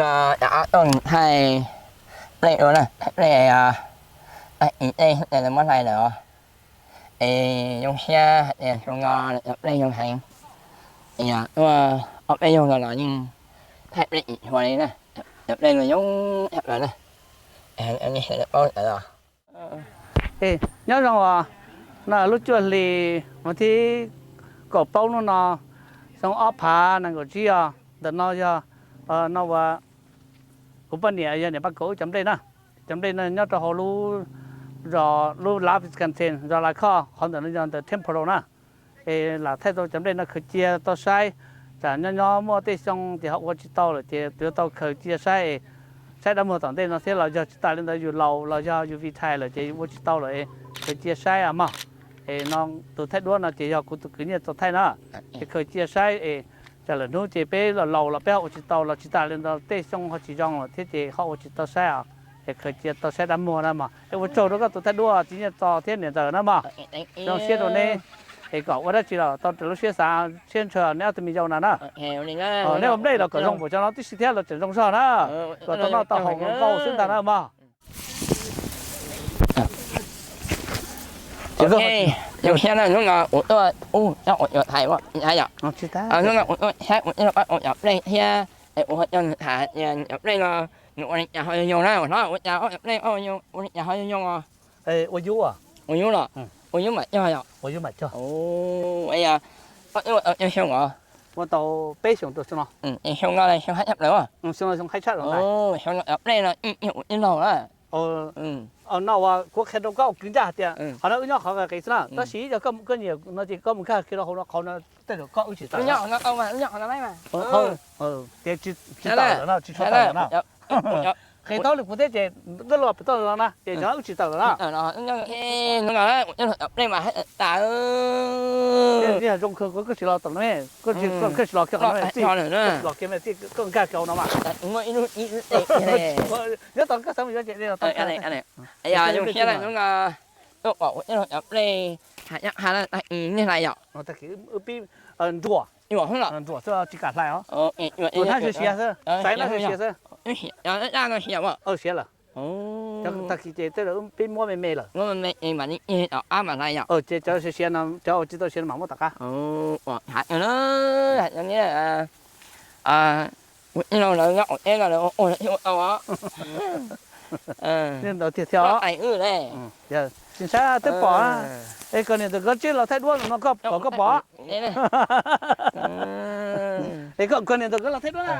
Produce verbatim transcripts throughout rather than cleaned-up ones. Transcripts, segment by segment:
Yaf-ar tawr nyiq tar-iq, plaev-eu nar, plaev-a, aqyuif taev-eu mawr hlaiq lawq-awr, yawshir-ar, yawshir nga, yawf plaev yawhaiq, yaf, awr, awr plaev yawr nga lawq nyir, tar plaev iq haw le nar, yawf plaev nga yawr yaf lawq nar, Nymr zanq-awq, nar lur cuiv hli, ghawq tir kawq paur nmr nan, sanr awr paq naqgawq jir-awq, dawq nan yawq, nan uq-aq, uqbarniq yawnyaf baqkawq-eu cavnmr nplej nar, cavnmr nplej nar nymr tawv haw lur, lur lar Wisconsin zaw lar kawr hawq ntawq nan yawq ntawq Temple nar, laf taev tawv cavnmr nplej nar keuq civ tawv sair, tsaq nymr nymr mawr taev shawr tiq haw ghov civ tawv lawq cev, tuq yawtawv keuq civ sair-eq, sair darmur tawq nplej nan saer lawq yawq civ taq le ntawd yawq law lawq yawq yawq vi tai lawq cev ghov civ tawv lawq-eq, keuq civ sair-a ma. Eq, nan tuq taer dov-awr nan cev yawq kuv tuq kuiv nyir-a tsawv taer nar, cev keuq civ sair-eq, tsaq lawq nmr cev per lawq law lawq per haw ghov civ tawv lawq civ taq le ntawd taev shawr haw civ zanr lawq taer cev haw ghov civ tawv sair-a. Eq, keuq civ tawv sair darmur nar ma. Eq, ghov tsawv dov gar tuq taer dov-a civ nyir tsawv taer naeq dzaq-euq nar ma. Zanr siar dov ner. Eq, kawq ghov dar civ lawq tawv teuq lur siar saq, siar ncaw nae artemis yaw nav nar. Nae ghov nplej lawq kawq zanr bof caw nar tir siq taer lawq tsanq zanr shawr nar. Kawq tawv nar tawv haw ngar ngar-eu sar ntaq nar ma. Yawshir nar nymr nga uq-eu, ur, yawf taq-a, yawf, nymr nga uq-eu sair uq-ir lawq par uq yawf plaev tiar, uq haw cawv nyiq taq, yawf plaev nga, nymr uq ni cav haw yaw yaw nar, nar uq cav awr yawf plaev, uq ni cav haw yaw yaw-a. Uq yur lawq, uq yur maqcawv yawq, uq yur maqcawv. Yawshir nga, yawshir nga, yawf plaev lawq, uq yawf plaev lawq, uq yawf plaev lawq. Nar uq-aq, kuv khaer dov gar uq kuiv jar tiq, hawq nar uir nymr khawf ghae qeq sar nar, tar siq-ir yawf kawr mq keuv nyiq nar jeq kawr mq kar keuv lawq hawf nar khawf nar taev dawq kawr uir ciq taq-euq nar, ciq tawq-euq nar, ciq tawq-euq nar. Kheq tawr le kuv taer jeq, geur lo pyeuf tawr-euq lar nar jeq jan uir ciq taq-euq lar. Nar, uq yawf plaev maqhaer taf-eu, zmq keuv keuv keuv siq lawq tawq nar, keuv siq lawq keuv nar, keuv siq lawq keuv nar, keuv gar keuv-eu nar ma. Yawtawq keuv sar mq yawr jaev le, yawshir nar nymr nga, uq yawf plaev, haq yar ha nar, nae hlaf yawq. Nduq, nduq tawr civ kaq hlaf-awr, nar siq siq-a sar, saiq nar siq siq-a sar. Siq lawq. Taqkiq jeq taer lawq, pir mawr mae mae lawq. Mawr mae mae maqni, aq, ar maqlaf yawq. Cawq siq siq-a nan cawq-eu civ tawv siq maqmawr taf kar. Haq yawf nar, haq yawf nar, uq ir lawq, ngar uq ir lawq, uq ir tawv-awr. Nar ntawq tiq tiq-awr, ciqshar taer pawf-a. Eq, kawqniq deuq geur tser lawq taer dov-awr, nawq kawq kawq pawf-a. Eq, kawqniq deuq geur lawq taer dov-a.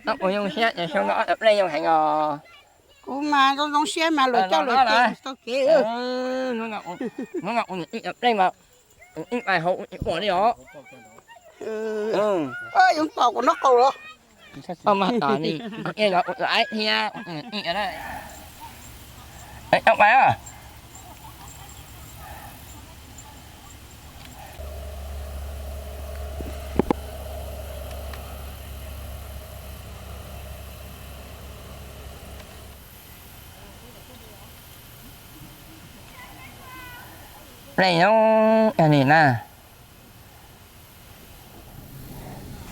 Nar uq yawshir-a, yawshir nga, yawf plaev yawhaiq nga. Uqma zanr zanr siar ma lof cawv lof tawv keq-eu. Nar nga uq yawf plaev ma, uq ir maqhaw uq ir mawf ler-awr. Yawf tawq khawf nawr khawf lawr. Armar tawq ni, uq ir lawq, uq ir-a, uq ir-a nar. Plaev-awr aqni nar,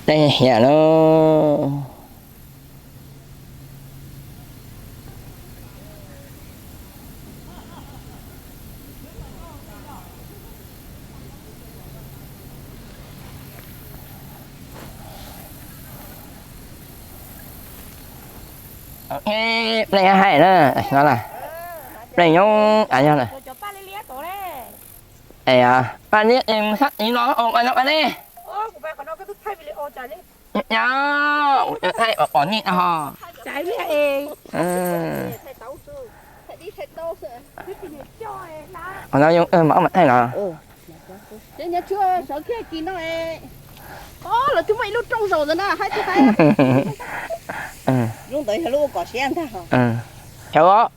taev hiaf lor. Plaev-a haer nar, nar la, plaev nymr aqyawf la. Aqyawf, pavlir-a, mqsar tiq lawq, aqyawf pavlir. Nya, aqyawf taer-awq ni hawq. Aqyawf, maqanr maqtaer lawq. Shawq-awr,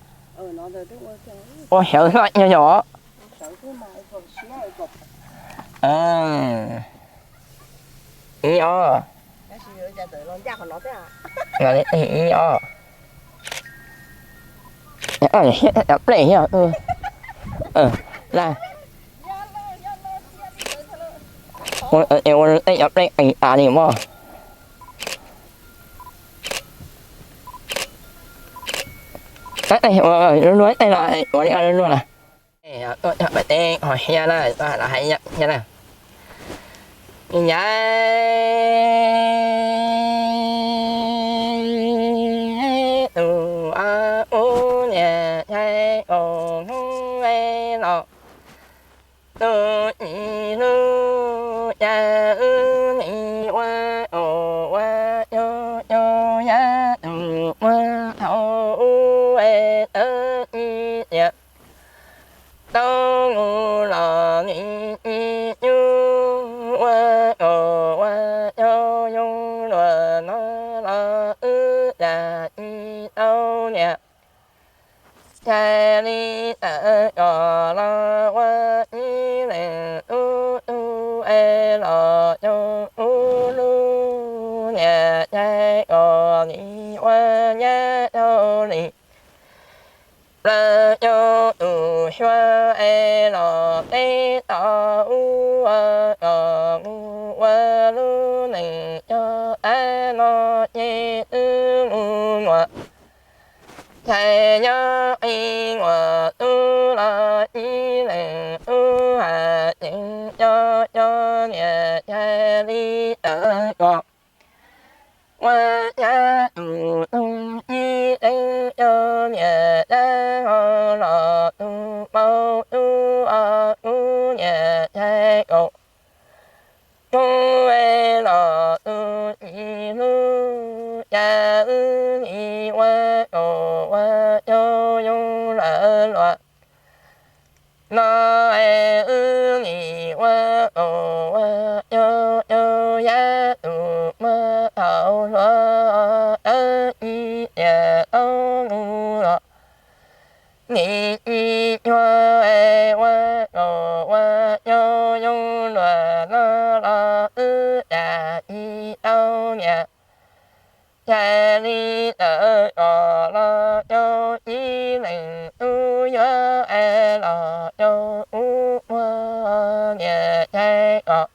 shawq-awr, yawf-awr. Ir-awr. Ir-awr. Plaev-ir, nar. Aer, yawf plaev-ir taf ni mawr. Arnaeq, lawr lawr, arnaeq laf, ghawqli-a lawr lawr laf. Aqtov-a baef taef hawq hya nar, lafhaeq ya nar. Nya tuq-a ur nyaef yae ghawq nmr-aer lawq. Tuq nyiq lur jav uir ni ghae-awq ghae yawr yawr yar tuq mr taq ur-aer teuv nyiq jav. Tawv nguv lawq ni nyiq nymr ghae-awq ghae yawr yawr lof-aer nawr lawr uir jav nyiq tawv nyaef. Jaeqli taf-eu yawf lawr ghae ir naeq ur ur-aer lawq yawr ur lur nyaef jae ghawq ni ghae nyar yawr ni. Laeq yawr tuq shawr-aer lawq taer tawv ur-eu yawf nguv ghae lur naeq yawr taer nawr jaeq uir nguv ngawq. Jaeq yawr ir ngawq ur lawr ir naeq ur haq jaeq yawr yawr nyaef jaeqli taf-eu yawf. Ghae nyar tuq dmr ir taer yawr nyaef taer haw lawq tuq paw ur-awr ur nyaef jae ghawq. Ur-aer lawq tuq nyiq lur jav uir ni ghae-awq ghae yawr yawr laf-eu lof-a. Nawr-aer uir ni ghae-awq ghae yawr yawr yar tuq mr taq lof-a. Aer ir yaeq tawv nguv-awq. Nyiq nyiq yawr-aer ghae-awq ghae yawr yawr lof-a nawr lawr uir jav nyiq tawv nyaef. Jaeqli taf-eu yawf lawr yawr ir naeq ur yawr-aer lawq yawr ur mr-awr nyaef jae ghawq.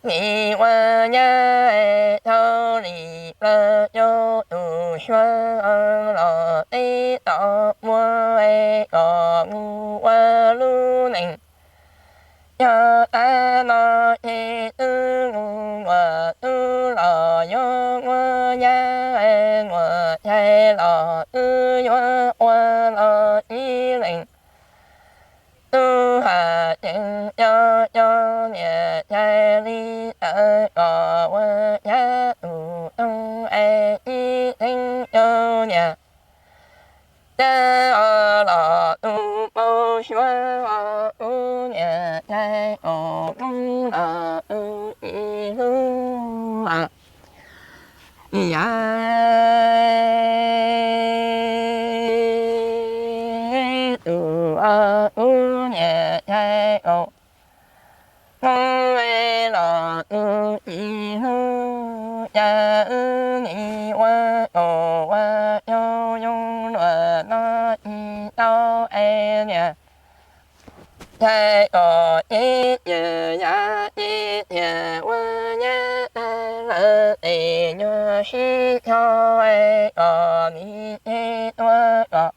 Nyiq ghae nyar-aer tawv lif laeq yawr tuq shawr-anr lawq taer tawv mr-aer yawf nguv ghae lur naeq. Yawr taer nawr jaeq uir nguv ngawq ur lawq yawr ngawr nyar-aer ngawq jae lawq ur yawr ghae lawr ir naeq. Ur haq jaeq yawr yawr nyaef jaeqli taf-eu yawf ghae yar tuq dmr-aer ir taer yawr nyaef. Taer-awr lawq ur paw shawr-awr ur nyaef jae ghawq mr lawq ur ir lur-aq. Yar tuq-awr ur nyaef jae ghawq. Mr-aer lawq ur ir lur jav uir ni ghae-awq ghae yawr yawr lof-a nawr ir tawv-aer nyaef. Jae ghawq ir yaeq yar ir yaeq ghae nyar taer laf-eu taef yawr shir yawr-aer ghawq ni ir dur-eu ghawq.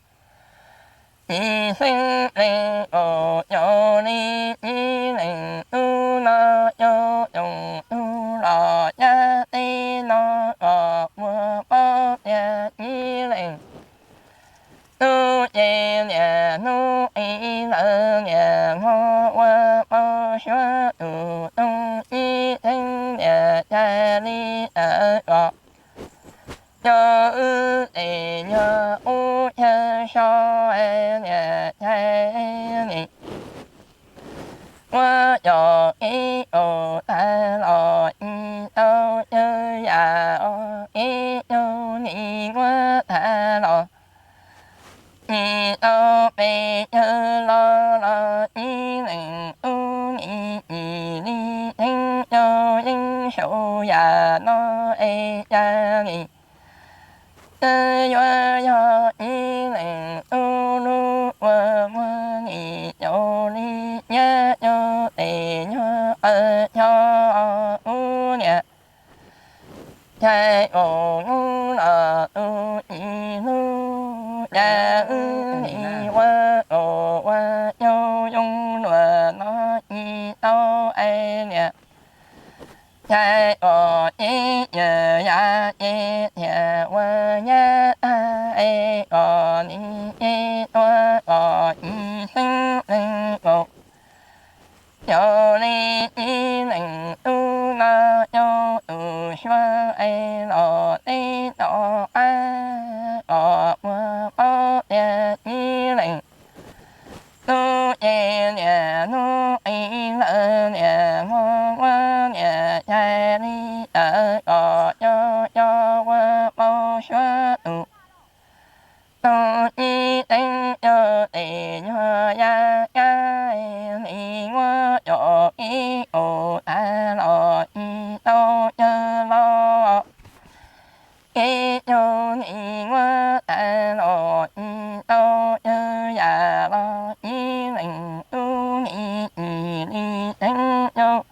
Nyiq saer le-awq yawf le ir naeq ur nawr yawf yawf ur lawq yar taer nawr ghawq mur bawr yaer ir naeq. Ur jaev naeq nmr ir laf naeq ngawr ghae mawr shawr tuq dmr ir taer naeq jaeqli taf-eu ghawq. Yawf uir taef yawr ur yaer shawr-aer naeq jaeqli. Ghoer yawf ir of taeq lawq, ir dawr yawr yaf-awr ir yawr ni ghoer taeq lawq. Nyiq dawr pyaeq yawr lawr lawr, ir naeq ur ni nyiq li taer yawr yaer shawr yaf nawr aer jav ni. Yawr yawr yawr ir naeq ur lur ghoer ghoer ni yawf li nyar yawr taef yawr-eu yawr ur naeq. Taeq of nymr lawq ur nyiq lur Jav-eu ni ghar-awq ghar yawr yawr lof-aer nawr nyiq tawv aer naeq-a. Jav awq ir yawq yar ir tiq ghaq ghar yar tar aer khawf ni ir tawv khawf ir sanr nae khawf. Yawf le ir naeq ur nar yawr uq shawr aer lawq ter tawv ar khawf mawr mawr taev ir naeq. Nmr caev naeq nmr ir lar naeq mawr mawr naeq jav le taf khawf yawr yawr ghar mawr shawr uq. Tov ir taer yawr taef yawr yar yar ni mawr yawf ir khof taf lawq ir tawv yawr lawr. Ir yawr ni mawr taf lawq ir tawv yawr yaq lawr ir naeq ur ni nyiq li taer yawr.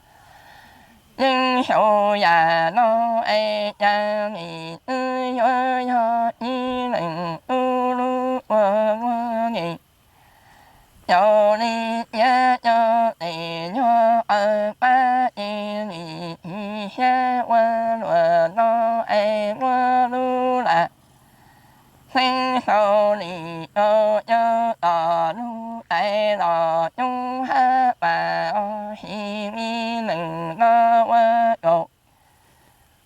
Yaer shawq yaq nawr aer jav ni uir yawr yawr ir naeq ur lur ghawr ghawr ni. Yawf le yar yawr taef yawr aqpar ir ni tiq shaer ghawr lof-aer nawr aer ghawr lur laf. Saer shawq ni yawf yawr tawf lur taef lawq nymr har paf-awr shiq mir naeq nawr ghawr yawf.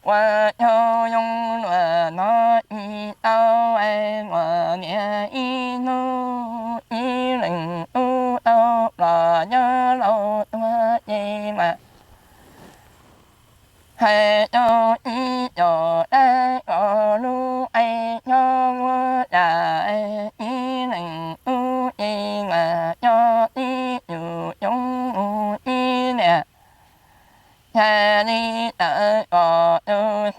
Ghawr yawr yawr lof-aer nawr ir tawv aer mawf naeq ir nmr ir naeq ur tawv lawq yawr lawr tov-aer jaev ma. Haeq yawr ir yawf aer khawf lur aer yawr ghawr yaf aer ir naeq ur jaev ma yawr ir yuf yawr mr ir naeq-a. Jav le taf-eu khawf yawf